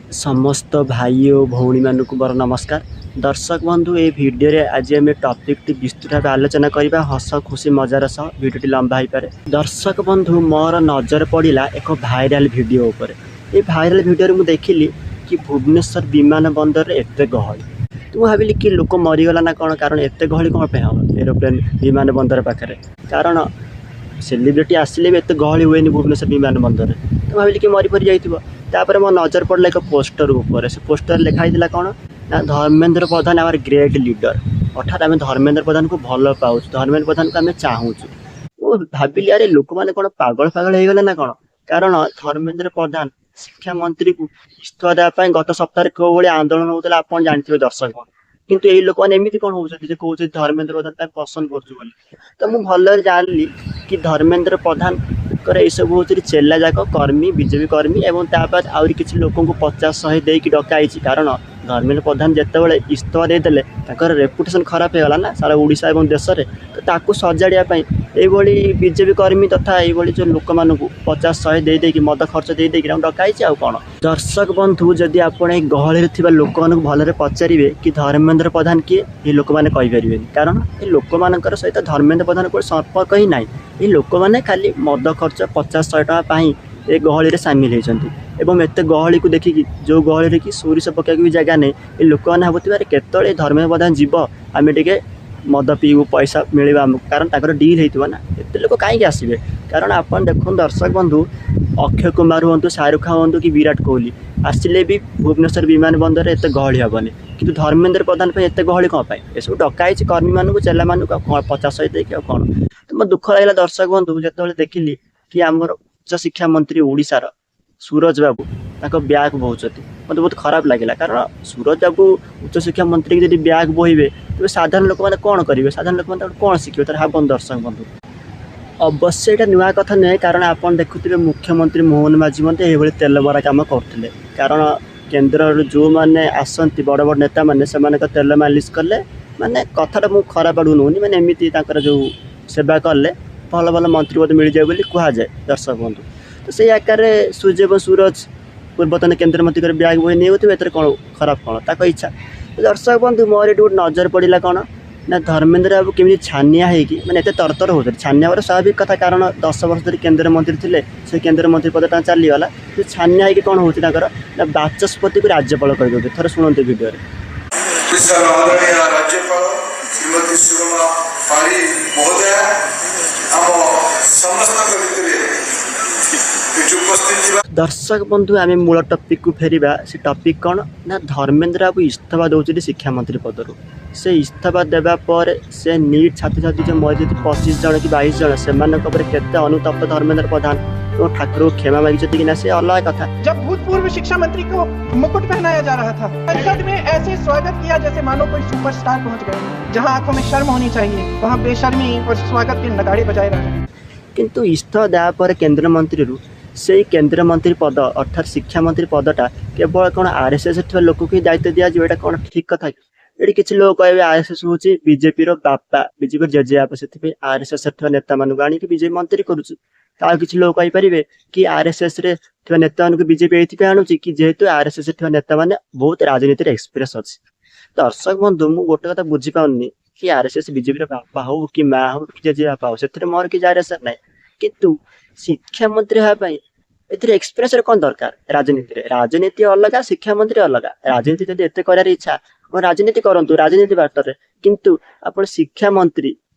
ସମସ୍ତ ଭାଇ ଓ ଭଉଣୀମାନଙ୍କୁ ମୋର ନମସ୍କାର। ଦର୍ଶକ ବନ୍ଧୁ, ଏହି ଭିଡ଼ିଓରେ ଆଜି ଆମେ ଟପିକଟି ବିସ୍ତୃତ ଭାବେ ଆଲୋଚନା କରିବା, ହସ ଖୁସି ମଜାର ସହ। ଭିଡ଼ିଓଟି ଲମ୍ବା ହେଇପାରେ। ଦର୍ଶକ ବନ୍ଧୁ, ମୋର ନଜର ପଡ଼ିଲା ଏକ ଭାଇରାଲ ଭିଡ଼ିଓ ଉପରେ। ଏ ଭାଇରାଲ ଭିଡ଼ିଓରେ ମୁଁ ଦେଖିଲି କି ଭୁବନେଶ୍ୱର ବିମାନ ବନ୍ଦରରେ ଏତେ ଗହଳି। ତ ମୁଁ ଭାବିଲି କି ଲୋକ ମରିଗଲା ନା କ'ଣ? କାରଣ ଏତେ ଗହଳି କ'ଣ ପାଇଁ ହେବ ଏରୋପ୍ଲେନ୍ ବିମାନ ବନ୍ଦର ପାଖରେ? କାରଣ ସେଲିବ୍ରିଟି ଆସିଲେ ବି ଏତେ ଗହଳି ହୁଏନି ଭୁବନେଶ୍ୱର ବିମାନ ବନ୍ଦରରେ। ତ ମୁଁ ଭାବିଲି କି ମରି ଫରି ଯାଇଥିବ। ତାପରେ ମୋ ନଜର ପଡ଼ିଲା ଏକ ପୋଷ୍ଟର ଉପରେ। ସେ ପୋଷ୍ଟର ଲେଖା ହେଇଥିଲା କ'ଣ ନା "Dharmendra Pradhan hour great leader", ଅର୍ଥାତ୍ ଆମେ ଧର୍ମେନ୍ଦ୍ର ପ୍ରଧାନକୁ ଭଲ ପାଉଛୁ, ଧର୍ମେନ୍ଦ୍ର ପ୍ରଧାନକୁ ଆମେ ଚାହୁଁଛୁ। ମୁଁ ଭାବିଲି, ଆରେ ଲୋକମାନେ କ'ଣ ପାଗଳ ଫାଗଳ ହେଇଗଲେ ନା କ'ଣ? କାରଣ ଧର୍ମେନ୍ଦ୍ର ପ୍ରଧାନ ଶିକ୍ଷାମନ୍ତ୍ରୀକୁ ଇସ୍ତଫା ଦେବା ପାଇଁ ଗତ ସପ୍ତାହରେ କେଉଁ ଭଳି ଆନ୍ଦୋଳନ ହଉଥିଲା, ଆପଣ ଜାଣିଥିବେ ଦର୍ଶକ ବନ୍ଧୁ। କିନ୍ତୁ ଏଇ ଲୋକମାନେ ଏମିତି କ'ଣ ହଉଛନ୍ତି ଯେ କହୁଛନ୍ତି ଧର୍ମେନ୍ଦ୍ର ପ୍ରଧାନ ତାଙ୍କୁ ପସନ୍ଦ କରୁଛୁ ବୋଲି? ତ ମୁଁ ଭଲରେ ଜାଣିଲି କି ଧର୍ମେନ୍ଦ୍ର ପ୍ରଧାନଙ୍କର ଏଇସବୁ ହେଉଛି ଚେଲା ଯାକ କର୍ମୀ, ବିଜେପି କର୍ମୀ ଏବଂ ତା ବାଦ ଆହୁରି କିଛି ଲୋକଙ୍କୁ 50 100 ଦେଇକି ଡକା ହେଇଛି। କାରଣ ଧର୍ମେନ୍ଦ୍ର ପ୍ରଧାନ ଯେତେବେଳେ ଇସ୍ତଫା ଦେଇଦେଲେ, ତାଙ୍କର ରେପୁଟେସନ୍ ଖରାପ ହେଇଗଲା ନା ସାରା ଓଡ଼ିଶା ଏବଂ ଦେଶରେ। ତ ତାକୁ ସଜାଡ଼ିବା ପାଇଁ ଏଇଭଳି ବିଜେପି କର୍ମୀ ତଥା ଏଇଭଳି ଯେଉଁ ଲୋକମାନଙ୍କୁ 50 100 ଦେଇ ଦେଇକି, ମଦ ଖର୍ଚ୍ଚ ଦେଇ ଦେଇକି ତାଙ୍କୁ ଡକା ହେଇଛି, ଆଉ କ'ଣ? ଦର୍ଶକ ବନ୍ଧୁ, ଯଦି ଆପଣ ଏଇ ଗହଳିରେ ଥିବା ଲୋକମାନଙ୍କୁ ଭଲରେ ପଚାରିବେ କି ଧର୍ମେନ୍ଦ୍ର ପ୍ରଧାନ କିଏ, ଏ ଲୋକମାନେ କହିପାରିବେନି। କାରଣ ଏ ଲୋକମାନଙ୍କର ସହିତ ଧର୍ମେନ୍ଦ୍ର ପ୍ରଧାନ କୌଣସି ସମ୍ପର୍କ ହିଁ ନାହିଁ। ଏଇ ଲୋକମାନେ ଖାଲି ମଦ ଖର୍ଚ୍ଚ 50 100 ଟଙ୍କା ପାଇଁ ଏ ଗହଳିରେ ସାମିଲ ହେଇଛନ୍ତି ଏବଂ ଏତେ ଗହଳିକୁ ଦେଖିକି, ଯେଉଁ ଗହଳିରେ କି ସୋରିଷ ପକାଇବାକୁ ବି ଜାଗା ନାହିଁ, ଏ ଲୋକମାନେ ଭାବୁଥିବେ, ଆରେ କେତେବେଳେ ଧର୍ମେନ୍ଦ୍ର ପ୍ରଧାନ ଯିବ, ଆମେ ଟିକେ ମଦ ପିଇବୁ, ପଇସା ମିଳିବ ଆମକୁ। କାରଣ ତାଙ୍କର ଡିଲ୍ ହେଇଥିବ ନା। ଏତେ ଲୋକ କାହିଁକି ଆସିବେ? କାରଣ ଆପଣ ଦେଖନ୍ତୁ ଦର୍ଶକ ବନ୍ଧୁ, ଅକ୍ଷୟ କୁମାର ହୁଅନ୍ତୁ, ଶାହରୁଖ ଖାନ ହୁଅନ୍ତୁ କି ବିରାଟ କୋହଲି ଆସିଲେ ବି ଭୁବନେଶ୍ୱର ବିମାନ ବନ୍ଦରରେ ଏତେ ଗହଳି ହେବନି। କିନ୍ତୁ ଧର୍ମେନ୍ଦ୍ର ପ୍ରଧାନ ପାଇଁ ଏତେ ଗହଳି କ'ଣ ପାଇଁ? ଏସବୁ ଡକା ହେଇଛି କର୍ମୀମାନଙ୍କୁ, ଚେଲାମାନଙ୍କୁ, ଆଉ କ'ଣ, 50 100 ଦେଇକି, ଆଉ କ'ଣ? ତ ମୋ ଦୁଃଖ ଲାଗିଲା ଦର୍ଶକ ବନ୍ଧୁ, ଯେତେବେଳେ ଦେଖିଲି କି ଆମର ଉଚ୍ଚ ଶିକ୍ଷା ମନ୍ତ୍ରୀ ଓଡ଼ିଶାର ସୁରଜ ବାବୁ ତାଙ୍କ ବ୍ୟାଗ୍ ବୋହୁଛନ୍ତି। ମୋତେ ବହୁତ ଖରାପ ଲାଗିଲା। କାରଣ ସୁରଜ ବାବୁ ଉଚ୍ଚଶିକ୍ଷା ମନ୍ତ୍ରୀକି ଯଦି ବ୍ୟାଗ୍ ବୋହିବେ, ତେବେ ସାଧାରଣ ଲୋକମାନେ କ'ଣ କରିବେ? ସାଧାରଣ ଲୋକମାନେ ତାଙ୍କଠୁ କ'ଣ ଶିଖିବେ? ତାହେଲେ ଭାବନ୍ତୁ ଦର୍ଶକ ବନ୍ଧୁ। ଅବଶ୍ୟ ଏଇଟା ନୂଆ କଥା ନୁହେଁ। କାରଣ ଆପଣ ଦେଖୁଥିବେ, ମୁଖ୍ୟମନ୍ତ୍ରୀ ମୋହନ ମାଝୀ ମଧ୍ୟ ଏଇଭଳି ତେଲ ମରା କାମ କରୁଥିଲେ। କାରଣ କେନ୍ଦ୍ରରୁ ଯେଉଁମାନେ ଆସନ୍ତି, ବଡ଼ ବଡ଼ ନେତାମାନେ, ସେମାନଙ୍କ ତେଲ ମାଲିସ କଲେ, ମାନେ କଥାଟା ମୁଁ ଖରାପ ଆଡ଼କୁ ନେଉନି, ମାନେ ଏମିତି ତାଙ୍କର ଯେଉଁ ସେବା କଲେ ଭଲ ଭଲ ମନ୍ତ୍ରୀ ପଦ ମିଳିଯାଏ ବୋଲି କୁହାଯାଏ ଦର୍ଶକ ବନ୍ଧୁ। ତ ସେଇ ଆକାରରେ ସୂର୍ଯ୍ୟ ଏବଂ ସୁରଜ ପୂର୍ବତନ କେନ୍ଦ୍ରମନ୍ତ୍ରୀଙ୍କର ବ୍ୟାଗ୍ ବୋହି ନେଉଥିବେ, ଏଥିରେ କ'ଣ ଖରାପ କ'ଣ? ତାଙ୍କ ଇଚ୍ଛା। ଦର୍ଶକ ବନ୍ଧୁ, ମୋର ଏଠି ଗୋଟେ ନଜର ପଡ଼ିଲା କ'ଣ ନା ଧର୍ମେନ୍ଦ୍ର ବାବୁ କେମିତି ଛାନିଆ ହେଇକି, ମାନେ ଏତେ ତରତର ହେଉଛନ୍ତି। ଛାନିଆ ହେବାର ସ୍ୱାଭାବିକ କଥା, କାରଣ 10 ବର୍ଷ ଧରି କେନ୍ଦ୍ରମନ୍ତ୍ରୀ ଥିଲେ, ସେ କେନ୍ଦ୍ରମନ୍ତ୍ରୀ ପଦ ତାଙ୍କ ଚାଲିଗଲା। ସେ ଛାନିଆ ହେଇକି କ'ଣ ହେଉଛି ତାଙ୍କର ନା ବାଚସ୍ପତିକୁ ରାଜ୍ୟପାଳ କହିଦେଉଛି। ଥରେ ଶୁଣନ୍ତୁ ଭିଡ଼ିଓରେ। ଓଡ଼ିଶାର ଆଦରଣୀୟ ରାଜ୍ୟପାଳ ଶ୍ରୀମତୀ ସୁରମା ପାଢ଼ୀ ମହୋଦୟା ଆମ ସମସ୍ତଙ୍କ ଭିତରେ ଏଠି ଉପସ୍ଥିତ ଥିବା ଦର୍ଶକ ବନ୍ଧୁ, ଆମେ ମୂଳ ଟପିକକୁ ଫେରିବା। ସେ ଟପିକ୍ କ'ଣ ନା ଧର୍ମେନ୍ଦ୍ର ବାବୁ ଇସ୍ତଫା ଦେଉଛନ୍ତି ଶିକ୍ଷାମନ୍ତ୍ରୀ ପଦରୁ। ସେ ଇସ୍ତଫା ଦେବା ପରେ ସେ ନିଟ୍ ଛାତ୍ରଛାତ୍ରୀ ଯେଉଁ ମରିଯାଇଛନ୍ତି 25 ଜଣ କି 22 ଜଣ, ସେମାନଙ୍କ ଉପରେ କେତେ ଅନୁତପ୍ତ ଧର୍ମେନ୍ଦ୍ର ପ୍ରଧାନ ଏବଂ ଠାକୁରଙ୍କୁ କ୍ଷମା ମାଗିଛନ୍ତି କି ନା, ସେ ଅଲଗା କଥା। जब भूतपूर्व शिक्षा मंत्री को मुकुट पहनाया जा रहा था, संसद में ऐसे स्वागत किया जैसे मानो कोई सुपरस्टार पहुंच गए। जहां आंखों में शर्म होनी चाहिए, वहां बेशर्मी और स्वागत के नगाड़े बजाए रहे हैं। କିନ୍ତୁ ଇସ୍ତଫା ଦେବା ପରେ କେନ୍ଦ୍ରମନ୍ତ୍ରୀରୁ ସେଇ କେନ୍ଦ୍ରମନ୍ତ୍ରୀ ପଦ, ଅର୍ଥାତ୍ ଶିକ୍ଷାମନ୍ତ୍ରୀ ପଦଟା କେବଳ କ'ଣ ଆର୍ଏସ୍ଏସ୍ ଥିବା ଲୋକକୁ ହିଁ ଦାୟିତ୍ୱ ଦିଆଯିବ? ଏଇଟା କ'ଣ ଠିକ୍ କଥା କି? ଏଠି କିଛି ଲୋକ କହିବେ, ଆର୍ଏସ୍ଏସ୍ ହେଉଛି ବିଜେପିର ବାପା, ବିଜେପିର ଜେଜେବାପା, ସେଥିପାଇଁ ଆର୍ଏସ୍ଏସ୍ ଥିବା ନେତାମାନଙ୍କୁ ଆଣିକି ବିଜେପି ମନ୍ତ୍ରୀ କରୁଛୁ। ଆଉ କିଛି ଲୋକ କହିପାରିବେ କି ଆର୍ଏସ୍ଏସ୍ ରେ ଥିବା ନେତାମାନଙ୍କୁ ବିଜେପି ଏଇଥିପାଇଁ ଆଣୁଛି କି ଯେହେତୁ ଆର୍ଏସ୍ଏସ୍ ଥିବା ନେତାମାନେ ବହୁତ ରାଜନୀତିରେ ଏକ୍ସପିରିଏନ୍ସ ଅଛି। ଦର୍ଶକ ବନ୍ଧୁ, ମୁଁ ଗୋଟେ କଥା ବୁଝିପାରୁନି କି ଆର୍ଏସ୍ଏସ୍ ବିଜେପିର ବାପା ହଉ କି ମା ହଉ କି ଜେଜେବାପା ହଉ, ସେଥିରେ ମୋର କିଛି ଯାଏ ଆସେ ନାହିଁ। କିନ୍ତୁ ଶିକ୍ଷାମନ୍ତ୍ରୀ ହେବା ପାଇଁ ଏଥିରେ ଏକ୍ସପିରିଏନ୍ସର କ'ଣ ଦରକାର ରାଜନୀତିରେ? ରାଜନୀତି ଅଲଗା, ଶିକ୍ଷାମନ୍ତ୍ରୀ ଅଲଗା। ରାଜନୀତି ଯଦି ଏତେ କରିବାର ଇଚ୍ଛା, ଆପଣ ରାଜନୀତି କରନ୍ତୁ ରାଜନୀତି ବାଟରେ। କିନ୍ତୁ ଆପଣ ଶିକ୍ଷାମନ୍ତ୍ରୀ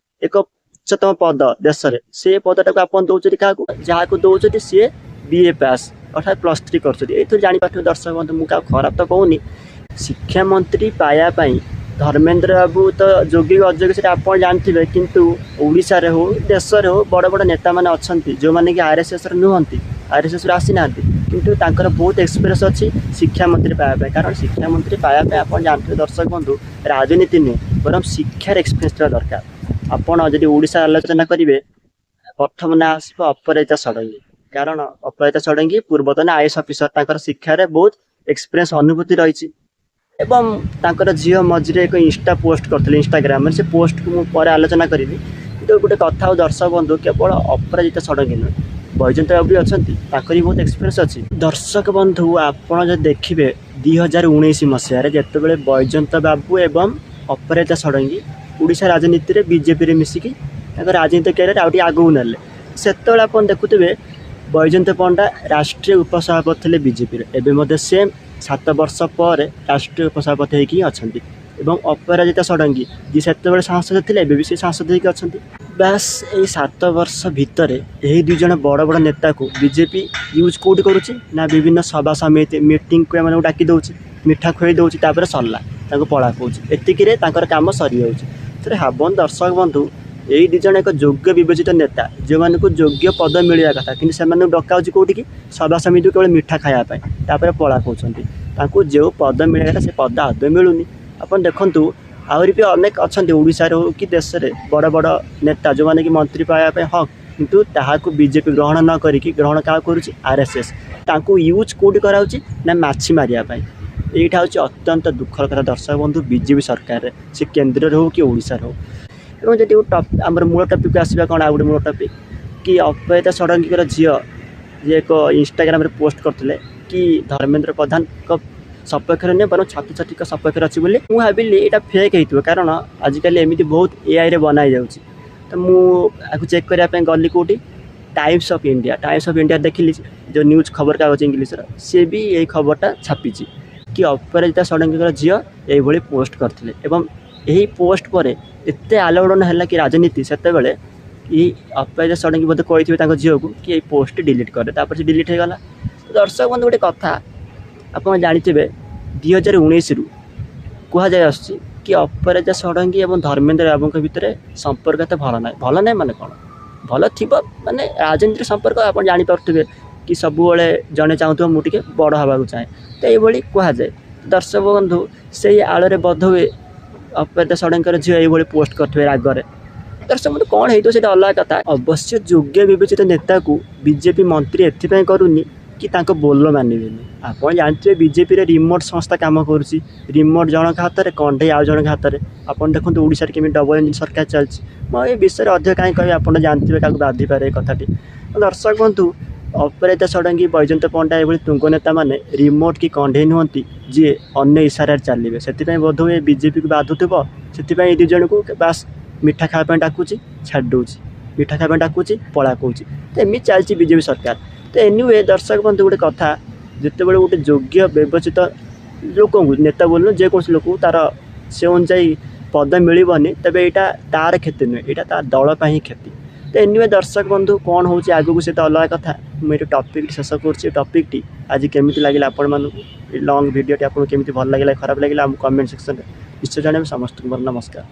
ଏକ ଉଚ୍ଚତମ ପଦ ଦେଶରେ, ସେ ପଦଟାକୁ ଆପଣ ଦଉଛନ୍ତି କାହାକୁ? ଯାହାକୁ ଦଉଛନ୍ତି ସିଏ ବିଏ ପାସ୍, ଅର୍ଥାତ୍ +3 କରୁଛନ୍ତି। ଏଇଥିରୁ ଜାଣିପାରୁଥିବେ ଦର୍ଶକ ବନ୍ଧୁ, ମୁଁ କାହାକୁ ଖରାପ ତ କହୁନି। ଶିକ୍ଷାମନ୍ତ୍ରୀ ପାଇବା ପାଇଁ ଧର୍ମେନ୍ଦ୍ର ବାବୁ ତ ଯୋଗ୍ୟ କି ଅଯୋଗ୍ୟ, ସେଟା ଆପଣ ଜାଣିଥିବେ। କିନ୍ତୁ ଓଡ଼ିଶାରେ ହଉ, ଦେଶରେ ହଉ, ବଡ଼ ବଡ଼ ନେତାମାନେ ଅଛନ୍ତି ଯେଉଁମାନେ କି ଆର୍ଏସ୍ଏସ୍ର ନୁହନ୍ତି, ଆର୍ଏସ୍ଏସ୍ରୁ ଆସିନାହାନ୍ତି, କିନ୍ତୁ ତାଙ୍କର ବହୁତ ଏକ୍ସପିରିଏନ୍ସ ଅଛି ଶିକ୍ଷାମନ୍ତ୍ରୀ ପାଇବା ପାଇଁ। କାରଣ ଶିକ୍ଷାମନ୍ତ୍ରୀ ପାଇବା ପାଇଁ, ଆପଣ ଜାଣିଥିବେ ଦର୍ଶକ ବନ୍ଧୁ, ରାଜନୀତି ନୁହେଁ ବରଂ ଶିକ୍ଷାର ଏକ୍ସପିରିଏନ୍ସ ଥିବା ଦରକାର। ଆପଣ ଯଦି ଓଡ଼ିଶା ଆଲୋଚନା କରିବେ, ପ୍ରଥମ ନାଁ ଆସିବ ଅପରାଜିତା ଷଡ଼ଙ୍ଗୀ। କାରଣ ଅପରାଜିତା ଷଡ଼ଙ୍ଗୀ ପୂର୍ବତନ ଆଇଏଏସ୍ ଅଫିସର, ତାଙ୍କର ଶିକ୍ଷାରେ ବହୁତ ଏକ୍ସପିରିଏନ୍ସ, ଅନୁଭୂତି ରହିଛି ଏବଂ ତାଙ୍କର ଝିଅ ମଝିରେ ଏକ ଇନଷ୍ଟା ପୋଷ୍ଟ କରିଥିଲେ ଇନଷ୍ଟାଗ୍ରାମରେ। ସେ ପୋଷ୍ଟକୁ ମୁଁ ପରେ ଆଲୋଚନା କରିବି। କିନ୍ତୁ ଗୋଟେ କଥା ଆଉ ଦର୍ଶକ ବନ୍ଧୁ, କେବଳ ଅପରାଜିତା ଷଡ଼ଙ୍ଗୀ ନୁହେଁ, ବୈଜୟନ୍ତ ବାବୁ ବି ଅଛନ୍ତି, ତାଙ୍କର ବି ବହୁତ ଏକ୍ସପିରିଏନ୍ସ ଅଛି। ଦର୍ଶକ ବନ୍ଧୁ, ଆପଣ ଯଦି ଦେଖିବେ, 2019 ମସିହାରେ ଯେତେବେଳେ ବୈଜୟନ୍ତ ବାବୁ ଏବଂ ଅପରାଜିତା ଷଡ଼ଙ୍ଗୀ ଓଡ଼ିଶା ରାଜନୀତିରେ ବିଜେପିରେ ମିଶିକି ତାଙ୍କ ରାଜନୀତିକ କ୍ୟାରିୟର ଆଉ ଟିକେ ଆଗକୁ ନେଲେ, ସେତେବେଳେ ଆପଣ ଦେଖୁଥିବେ ବୈଜୟନ୍ତ ପଣ୍ଡା ରାଷ୍ଟ୍ରୀୟ ଉପସଭାପତି ଥିଲେ ବିଜେପିର। ଏବେ ମଧ୍ୟ ସେମ୍ 7 ବର୍ଷ ପରେ ରାଷ୍ଟ୍ରୀୟ ଉପସଭାପତି ହେଇକି ହିଁ ଅଛନ୍ତି ଏବଂ ଅପରାଜିତା ଷଡ଼ଙ୍ଗୀ ଯିଏ ସେତେବେଳେ ସାଂସଦ ଥିଲେ, ଏବେ ବି ସେ ସାଂସଦ ହେଇକି ଅଛନ୍ତି। ବାସ୍, ଏଇ 7 ବର୍ଷ ଭିତରେ ଏହି ଦୁଇ ଜଣ ବଡ଼ ବଡ଼ ନେତାକୁ ବିଜେପି ୟୁଜ୍ କେଉଁଠି କରୁଛି ନା ବିଭିନ୍ନ ସଭା ସମିତି, ମିଟିଂକୁ ଏମାନଙ୍କୁ ଡାକି ଦେଉଛି, ମିଠା ଖୁଆଇ ଦେଉଛି, ତାପରେ ସରିଲା, ତାଙ୍କୁ ପଳା କହୁଛି। ଏତିକିରେ ତାଙ୍କର କାମ ସରିଯାଉଛି। ଥରେ ଭାବନ୍ତୁ ଦର୍ଶକ ବନ୍ଧୁ, ଏଇ ଦୁଇ ଜଣ ଏକ ଯୋଗ୍ୟ ବିବେଚିତ ନେତା, ଯେଉଁମାନଙ୍କୁ ଯୋଗ୍ୟ ପଦ ମିଳିବା କଥା, କିନ୍ତୁ ସେମାନଙ୍କୁ ଡକା ହେଉଛି କେଉଁଠିକି? ସଭା ସମିତିକୁ, କେବଳ ମିଠା ଖାଇବା ପାଇଁ, ତାପରେ ପଳା କହୁଛନ୍ତି। ତାଙ୍କୁ ଯେଉଁ ପଦ ମିଳିବା କଥା, ସେ ପଦ ଆଦୌ ମିଳୁନି। ଆପଣ ଦେଖନ୍ତୁ, ଆହୁରି ବି ଅନେକ ଅଛନ୍ତି, ଓଡ଼ିଶାରେ ହଉ କି ଦେଶରେ, ବଡ଼ ବଡ଼ ନେତା ଯେଉଁମାନେ କି ମନ୍ତ୍ରୀ ପାଇବା ପାଇଁ ହକ୍, କିନ୍ତୁ ତାହାକୁ ବିଜେପି ଗ୍ରହଣ ନ କରିକି ଗ୍ରହଣ କାହାକୁ କରୁଛି? ଆର୍ଏସ୍ଏସ୍। ତାଙ୍କୁ ୟୁଜ୍ କେଉଁଠି କରାହେଉଛି ନା ମାଛି ମାରିବା ପାଇଁ। ଏଇଟା ହେଉଛି ଅତ୍ୟନ୍ତ ଦୁଃଖର କଥା ଦର୍ଶକ ବନ୍ଧୁ, ବିଜେପି ସରକାରରେ, ସେ କେନ୍ଦ୍ରରେ ହଉ କି ଓଡ଼ିଶାରେ ହଉ। ଏବଂ ଯଦି ଆମର ମୂଳ ଟପିକ୍କୁ ଆସିବା, କ'ଣ ଆଉ ଗୋଟେ ମୂଳ ଟପିକ୍ କି ଅପରାଜିତା ଷଡ଼ଙ୍ଗୀଙ୍କର ଝିଅ ଯିଏ ଏକ ଇନଷ୍ଟାଗ୍ରାମରେ ପୋଷ୍ଟ କରିଥିଲେ କି ଧର୍ମେନ୍ଦ୍ର ପ୍ରଧାନଙ୍କ ସପକ୍ଷରେ ନୁହେଁ, ବରଂ ଛାତ୍ରଛାତ୍ରୀଙ୍କ ସପକ୍ଷରେ ଅଛି ବୋଲି, ମୁଁ ଭାବିଲି ଏଇଟା ଫେକ୍ ହେଇଥିବ, କାରଣ ଆଜିକାଲି ଏମିତି ବହୁତ ଏଆଇରେ ବନା ହେଇଯାଉଛି। ତ ମୁଁ ଆକୁ ଚେକ୍ କରିବା ପାଇଁ ଗଲି କେଉଁଠି? Times of India. Times of India ଦେଖିଲି, ଯେଉଁ ନ୍ୟୁଜ୍ ଖବରକାଗଜ ଇଂଲିଶର, ସିଏ ବି ଏଇ ଖବରଟା ଛାପିଛି କି ଅପରାଜିତା ଷଡ଼ଙ୍ଗୀଙ୍କର ଝିଅ ଏଇଭଳି ପୋଷ୍ଟ କରିଥିଲେ। ଏବଂ ଏହି ପୋଷ୍ଟ ପରେ ଏତେ ଆଲୋଡ଼ନ ହେଲା କି ରାଜନୀତି ସେତେବେଳେ ଏଇ ଅପରାଜିତା ଷଡ଼ଙ୍ଗୀ ବୋଧେ କହିଥିବେ ତାଙ୍କ ଝିଅକୁ କି ଏଇ ପୋଷ୍ଟଟି ଡିଲିଟ୍ କରେ। ତାପରେ ସେ ଡିଲିଟ୍ ହେଇଗଲା। ଦର୍ଶକ ବନ୍ଧୁ, ଗୋଟେ କଥା ଆପଣ ଜାଣିଥିବେ, 2019ରୁ କୁହାଯାଇ ଆସୁଛି କି ଅପରାଜିତା ଷଡ଼ଙ୍ଗୀ ଏବଂ ଧର୍ମେନ୍ଦ୍ର ବାବୁଙ୍କ ଭିତରେ ସମ୍ପର୍କ ଏତେ ଭଲ ନାହିଁ। ଭଲ ନାହିଁ ମାନେ କ'ଣ? ଭଲ ଥିବ ମାନେ ରାଜନୀତିର ସମ୍ପର୍କ ଆପଣ ଜାଣିପାରୁଥିବେ କି ସବୁବେଳେ ଜଣେ ଚାହୁଁଥିବ ମୁଁ ଟିକେ ବଡ଼ ହେବାକୁ ଚାହେଁ। ତ ଏଇଭଳି କୁହାଯାଏ। ଦର୍ଶକ ବନ୍ଧୁ, ସେଇ ଆଳରେ ବୋଧ ହୁଏ ଅପରାଜିତା ଷଡ଼ଙ୍ଗୀଙ୍କର ଝିଅ ଏଇଭଳି ପୋଷ୍ଟ କରିଥିବେ ରାଗରେ। ଦର୍ଶକ ବନ୍ଧୁ, କ'ଣ ହେଇଥିବ ସେଇଟା ଅଲଗା କଥା। ଅବଶ୍ୟ ଯୋଗ୍ୟ ବିବେଚିତ ନେତାକୁ ବିଜେପି ମନ୍ତ୍ରୀ ଏଥିପାଇଁ କରୁନି କି ତାଙ୍କ ବୋଲ ମାନିବେନି। ଆପଣ ଜାଣିଥିବେ, ବିଜେପିରେ ରିମୋଟ୍ ସଂସ୍ଥା କାମ କରୁଛି। ରିମୋଟ୍ ଜଣଙ୍କ ହାତରେ, କଣ୍ଢେଇ ଆଉ ଜଣଙ୍କ ହାତରେ। ଆପଣ ଦେଖନ୍ତୁ ଓଡ଼ିଶାରେ କେମିତି ଡବଲ ଇଞ୍ଜିନ୍ ସରକାର ଚାଲିଛି। ମୁଁ ଏ ବିଷୟରେ ଅଧିକ କାହିଁ କହିବି? ଆପଣ ଜାଣିଥିବେ, କାହାକୁ ବାଧିପାରେ ଏ କଥାଟି। ଦର୍ଶକ ବନ୍ଧୁ, ଅପରାଜିତା ଷଡ଼ଙ୍ଗୀ, ବୈଜୟନ୍ତ ପଣ୍ଡା ଏଭଳି ତୁଙ୍ଗ ନେତାମାନେ ରିମୋଟ୍ କି କଣ୍ଢେଇ ନୁହନ୍ତି ଯିଏ ଅନ୍ୟ ଇସାରାରେ ଚାଲିବେ। ସେଥିପାଇଁ ବୋଧହୁଏ ବିଜେପିକୁ ବାଧୁଥିବ, ସେଥିପାଇଁ ଏ ଦୁଇ ଜଣଙ୍କୁ ବାସ୍ ମିଠା ଖାଇବା ପାଇଁ ଡାକୁଛି, ଛାଡ଼ି ଦେଉଛି, ମିଠା ଖାଇବା ପାଇଁ ଡାକୁଛି, ପଳା କହୁଛି। ତ ଏମିତି ଚାଲିଛି ବିଜେପି ସରକାର। ତ ଏନିୱେ ଦର୍ଶକ ବନ୍ଧୁ, ଗୋଟେ କଥା, ଯେତେବେଳେ ଗୋଟେ ଯୋଗ୍ୟ ବିବେଚିତ ଲୋକଙ୍କୁ, ନେତା ବୋଲୁ ଯେକୌଣସି ଲୋକକୁ ତାର ସେ ଅନୁଯାୟୀ ପଦ ମିଳିବନି, ତେବେ ଏଇଟା ତାର କ୍ଷତି ନୁହେଁ, ଏଇଟା ତା ଦଳ ପାଇଁ ହିଁ କ୍ଷତି। ତ ଏନିୱେ ଦର୍ଶକ ବନ୍ଧୁ, କ'ଣ ହେଉଛି ଆଗକୁ ସେ ତ ଅଲଗା କଥା। ମୁଁ ଏଇଠି ଟପିକ୍ ଶେଷ କରୁଛି। ଟପିକ୍ଟି ଆଜି କେମିତି ଲାଗିଲା ଆପଣମାନଙ୍କୁ? ଏ ଲଙ୍ଗ୍ ଭିଡ଼ିଓଟି ଆପଣଙ୍କୁ କେମିତି ଭଲ ଲାଗିଲା, ଖରାପ ଲାଗିଲା, ଆମକୁ କମେଣ୍ଟ ସେକ୍ସନରେ ନିଶ୍ଚୟ ଜଣାଇବେ। ସମସ୍ତଙ୍କୁ ମୋର ନମସ୍କାର।